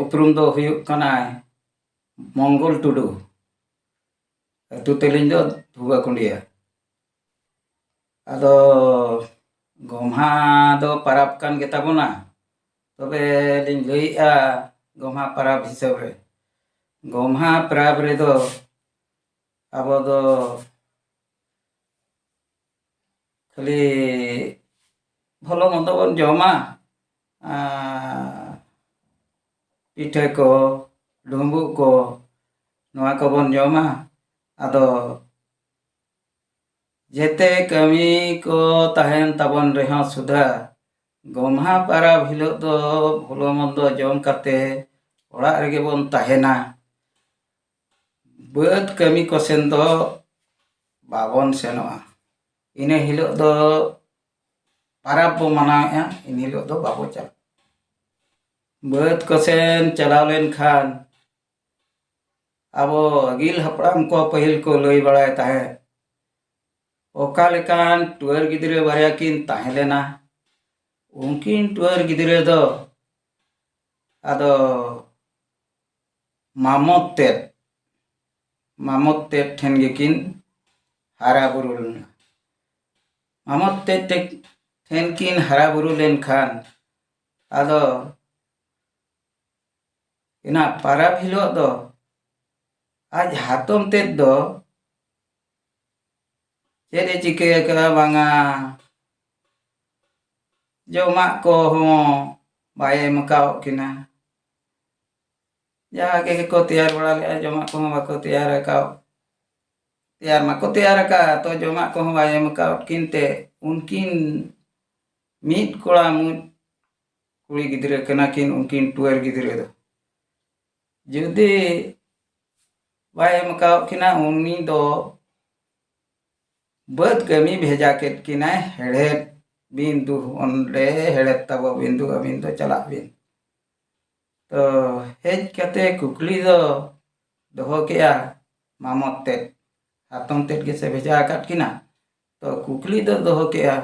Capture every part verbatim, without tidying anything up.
ᱩᱯᱨᱩᱢ ᱫᱚ ᱦᱩᱭᱩᱜ ᱠᱟᱱᱟᱭ ᱢᱚᱝᱜᱚᱞ ᱴᱩᱰᱩ᱾ ᱟᱹᱛᱩ ᱛᱟᱹᱞᱤᱧ ᱫᱚ ᱫᱷᱩᱵᱟᱹᱠᱩᱸᱰᱤᱭᱟ᱾ ᱟᱫᱚ ᱜᱚᱢᱦᱟ ᱫᱚ ᱯᱟᱨᱟᱵᱽ ᱠᱟᱱ ᱜᱮᱛᱟ ᱵᱚᱱᱟ᱾ ᱛᱚᱵᱮ ᱞᱤᱧ ᱞᱟᱹᱭᱮᱜᱼᱟ, ᱜᱚᱢᱦᱟ ᱯᱟᱨᱟᱵᱽ ᱦᱤᱥᱟᱹᱵ ᱨᱮ, ᱜᱚᱢᱦᱟ ᱯᱟᱨᱟᱵᱽ ᱨᱮᱫᱚ ᱟᱵᱚ ᱫᱚ ᱠᱷᱟᱹᱞᱤ ᱵᱷᱚᱞᱚ ᱢᱚᱱᱫᱚ ᱵᱚᱱ ᱡᱚᱢᱟ, ᱟᱨ ᱯᱤᱴᱷᱟᱹ ᱠᱚ, ᱰᱩᱸᱵᱩᱜ ᱠᱚ, ᱱᱚᱣᱟ ᱠᱚᱵᱚᱱ ᱡᱚᱢᱟ᱾ ᱟᱫᱚ ᱡᱮᱛᱮ ᱠᱟᱹᱢᱤ ᱠᱚ ᱛᱟᱦᱮᱱ ᱛᱟᱵᱚᱱ ᱨᱮᱦᱚᱸ ᱥᱩᱫᱷᱟ, ᱜᱚᱢᱦᱟ ᱯᱟᱨᱟᱵᱽ ᱦᱤᱞᱳᱜ ᱫᱚ ᱵᱷᱚᱞᱚ ᱢᱚᱱᱫᱚ ᱡᱚᱢ ᱠᱟᱛᱮ ᱚᱲᱟᱜ ᱨᱮᱜᱮ ᱵᱚᱱ ᱛᱟᱦᱮᱱᱟ᱾ ᱵᱟᱹᱫᱽ ᱠᱟᱹᱢᱤ ᱠᱚᱥᱮᱱ ᱫᱚ ᱵᱟᱵᱚᱱ ᱥᱮᱱᱚᱜᱼᱟ᱾ ᱤᱱᱟᱹ ᱦᱤᱞᱳᱜ ᱫᱚ ᱯᱟᱨᱟᱵᱽ ᱵᱚ ᱢᱟᱱᱟᱣᱮᱫᱼᱟ, ᱤᱱ ᱦᱤᱞᱳᱜ ᱫᱚ ᱵᱟᱵᱚ ᱪᱟᱞᱟᱜᱼᱟ᱾ ᱵᱟᱹᱫᱽ ᱠᱚᱥᱮᱱ ᱪᱟᱞᱟᱣ ᱞᱮᱱᱠᱷᱟᱱ ᱟᱵᱚ ᱟᱹᱜᱤᱞ ᱦᱟᱯᱲᱟᱢ ᱠᱚ ᱯᱟᱹᱦᱤᱞ ᱠᱚ ᱞᱟᱹᱭ ᱵᱟᱲᱟᱭ ᱛᱟᱦᱮᱸᱫ, ᱚᱠᱟ ᱞᱮᱠᱟᱱ ᱴᱩᱣᱟᱹᱨ ᱜᱤᱫᱽᱨᱟᱹ ᱵᱟᱨᱭᱟ ᱠᱤᱱ ᱛᱟᱦᱮᱸ ᱞᱮᱱᱟ᱾ ᱩᱱᱠᱤᱱ ᱴᱩᱣᱟᱹᱨ ᱜᱤᱫᱽᱨᱟᱹ ᱫᱚ ᱟᱫᱚ ᱢᱟᱢᱚᱛ ᱛᱮᱫ, ᱢᱟᱢᱚᱛ ᱛᱮᱫ ᱴᱷᱮᱱ ᱜᱮᱠᱤᱱ ᱦᱟᱨᱟ ᱵᱩᱨᱩ ᱞᱮᱱᱟ᱾ ᱢᱟᱢᱚᱛ ᱛᱮᱫ ᱴᱷᱮᱱ ᱠᱤᱱ ᱦᱟᱨᱟ ᱵᱩᱨᱩ ᱞᱮᱱᱠᱷᱟᱱ ᱟᱫᱚ ᱚᱱᱟ ᱯᱟᱨᱟᱵᱽ ᱦᱤᱞᱳᱜ ᱫᱚ ᱟᱡ ᱦᱟᱛᱚᱢ ᱛᱮᱫ ᱫᱚ ᱪᱮᱫ ᱮ ᱪᱤᱠᱟᱹ ᱟᱠᱟᱫᱟ ᱵᱟᱝᱟ, ᱡᱚᱢᱟᱜ ᱠᱚᱦᱚᱸ ᱵᱟᱭ ᱮᱢ ᱟᱠᱟᱣᱟᱫ ᱠᱤᱱᱟ᱾ ᱡᱟᱦᱟᱸ ᱜᱮᱠᱚ ᱛᱮᱭᱟᱨ ᱵᱟᱲᱟ ᱞᱮᱫᱼᱟ, ᱡᱚᱢᱟᱜ ᱠᱚᱦᱚᱸ ᱵᱟᱠᱚ ᱛᱮᱭᱟᱨ ᱟᱠᱟᱣ-, ᱛᱮᱭᱟᱨ ᱢᱟᱠᱚ ᱛᱮᱭᱟᱨ ᱟᱠᱟᱫ, ᱛᱚ ᱡᱚᱢᱟᱜ ᱠᱚᱦᱚᱸ ᱵᱟᱭ ᱮᱢ ᱟᱠᱟᱣᱟᱫ ᱠᱤᱱ ᱛᱮ, ᱩᱱᱠᱤᱱ ᱢᱤᱫ ᱠᱚᱲᱟ ᱢᱤᱫ ᱠᱩᱲᱤ ᱜᱤᱫᱽᱨᱟᱹ ᱠᱟᱱᱟ ᱠᱤᱱ, ᱩᱱᱠᱤᱱ ᱴᱩᱣᱟᱹᱨ ᱜᱤᱫᱽᱨᱟᱹ ᱫᱚ᱾ ᱡᱩᱫᱤ ᱵᱟᱭ ᱮᱢ ᱟᱠᱟᱣᱟᱫ ᱠᱤᱱᱟ, ᱩᱱᱤ ᱫᱚ ᱵᱟᱹᱫᱽ ᱠᱟᱹᱢᱤ ᱵᱷᱮᱡᱟ ᱠᱮᱫ ᱠᱤᱱᱟᱭ, ᱦᱮᱲᱦᱮᱫ ᱵᱤᱱ ᱫᱩ, ᱚᱸᱰᱮ ᱦᱮᱲᱦᱮᱫ ᱛᱟᱵᱚ ᱵᱤᱱ ᱫᱩ, ᱟᱹᱵᱤᱱ ᱫᱚ ᱪᱟᱞᱟᱜ ᱵᱤᱱ᱾ ᱛᱚ ᱦᱮᱡ ᱠᱟᱛᱮ ᱠᱩᱠᱞᱤ ᱫᱚ ᱫᱚᱦᱚ ᱠᱮᱜᱼᱟ ᱢᱟᱢᱚᱛ ᱛᱮᱫ, ᱦᱟᱛᱚᱢ ᱛᱮᱫ ᱜᱮᱥᱮ ᱵᱷᱮᱡᱟ ᱟᱠᱟᱫ ᱠᱤᱱᱟ᱾ ᱛᱚ ᱠᱩᱠᱞᱤ ᱫᱚ ᱫᱚᱦᱚ ᱠᱮᱜᱼᱟ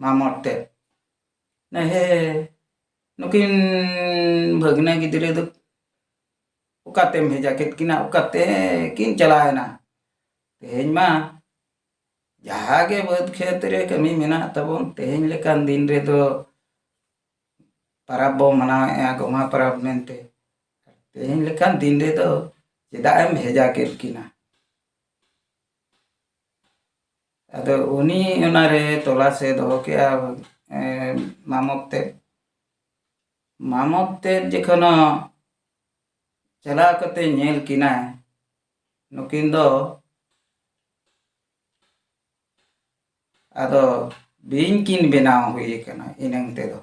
ᱢᱟᱢᱚᱛ ᱛᱮᱫ, ᱦᱮᱸ, ᱱᱩᱠᱤᱱ ᱵᱷᱟᱹᱜᱽᱱᱟᱹ ᱜᱤᱫᱽᱨᱟᱹ ᱫᱚ ᱚᱠᱟᱛᱮᱢ ᱵᱷᱮᱡᱟ ᱠᱮᱫ ᱠᱤᱱᱟ? ᱚᱠᱟᱛᱮ ᱠᱤᱱ ᱪᱟᱞᱟᱣᱮᱱᱟ? ᱛᱮᱦᱮᱧ ᱢᱟ ᱡᱟᱦᱟᱸ ᱜᱮ ᱵᱟᱹᱫᱽ ᱠᱷᱮᱛ ᱨᱮ ᱠᱟᱹᱢᱤ ᱢᱮᱱᱟᱜ ᱛᱟᱵᱚᱱ, ᱛᱮᱦᱮᱧ ᱞᱮᱠᱟᱱ ᱫᱤᱱ ᱨᱮᱫᱚ ᱯᱟᱨᱟᱵᱽ ᱵᱚ ᱢᱟᱱᱟᱣᱮᱫᱼᱟ, ᱜᱚᱢᱦᱟ ᱯᱟᱨᱟᱵᱽ ᱢᱮᱱᱛᱮ᱾ ᱛᱮᱦᱮᱧ ᱞᱮᱠᱟᱱ ᱫᱤᱱ ᱨᱮᱫᱚ ᱪᱮᱫᱟᱜ ᱮᱢ ᱵᱷᱮᱡᱟ ᱠᱮᱫ ᱠᱤᱱᱟ? ᱟᱫᱚ ᱩᱱᱤ ᱚᱱᱟᱨᱮ ᱛᱚᱞᱟᱥᱮ ᱫᱚᱦᱚ ᱠᱮᱜᱼᱟ, ᱮ, ᱢᱟᱢᱚᱛ ᱛᱮᱫ᱾ ᱢᱟᱢᱚᱛ ᱛᱮᱫ ᱡᱚᱠᱷᱚᱱ ᱪᱟᱞᱟᱣ ᱠᱟᱛᱮ ᱧᱮᱞ ᱠᱤᱱᱟᱭ, ᱱᱩᱠᱤᱱ ᱫᱚ ᱟᱫᱚ ᱵᱤᱧ ᱠᱤᱱ ᱵᱮᱱᱟᱣ ᱦᱩᱭ ᱟᱠᱟᱱᱟ ᱤᱱᱟᱹᱝ ᱛᱮᱫᱚ᱾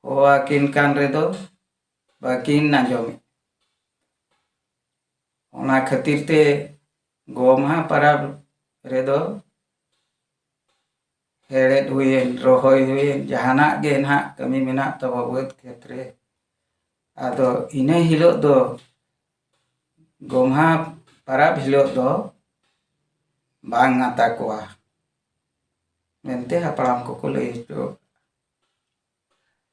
ᱦᱚᱦᱚᱣᱟᱠᱤᱱ ᱠᱟᱱ ᱨᱮᱫᱚ ᱵᱟᱹᱠᱤᱱ ᱟᱸᱡᱚᱢᱮᱫ᱾ ᱚᱱᱟ ᱠᱷᱟᱹᱛᱤᱨ ᱛᱮ ᱜᱚᱢᱦᱟ ᱯᱟᱨᱟᱵᱽ ᱨᱮᱫᱚ ᱦᱮᱲᱦᱮᱫ ᱦᱩᱭᱮᱱ, ᱨᱚᱦᱚᱭ ᱦᱩᱭᱮᱱ, ᱡᱟᱦᱟᱱᱟᱜ ᱜᱮ ᱱᱟᱦᱟᱜ ᱠᱟᱹᱢᱤ ᱢᱮᱱᱟᱜ ᱛᱟᱵᱚ ᱵᱟᱹᱫᱽ ᱠᱷᱮᱛ ᱨᱮ, ᱟᱫᱚ ᱤᱱᱟᱹ ᱦᱤᱞᱳᱜ ᱫᱚ, ᱜᱚᱢᱦᱟ ᱯᱟᱨᱟᱵᱽ ᱦᱤᱞᱳᱜ ᱫᱚ ᱵᱟᱝ ᱟᱛᱟ ᱠᱚᱣᱟ ᱢᱮᱱᱛᱮ ᱦᱟᱯᱲᱟᱢ ᱠᱚᱠᱚ ᱞᱟᱹᱭ ᱦᱚᱪᱚ ᱟᱠᱟᱫᱟ᱾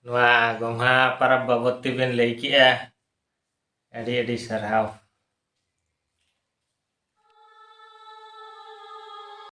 ᱱᱚᱣᱟ ᱜᱚᱢᱦᱟ ᱯᱟᱨᱟᱵᱽ ᱵᱟᱵᱚᱫ ᱛᱮᱵᱮᱱ ᱞᱟᱹᱭ ᱠᱮᱜᱼᱟ, ᱟᱹᱰᱤ ᱟᱹᱰᱤ ᱥᱟᱨᱦᱟᱣ᱾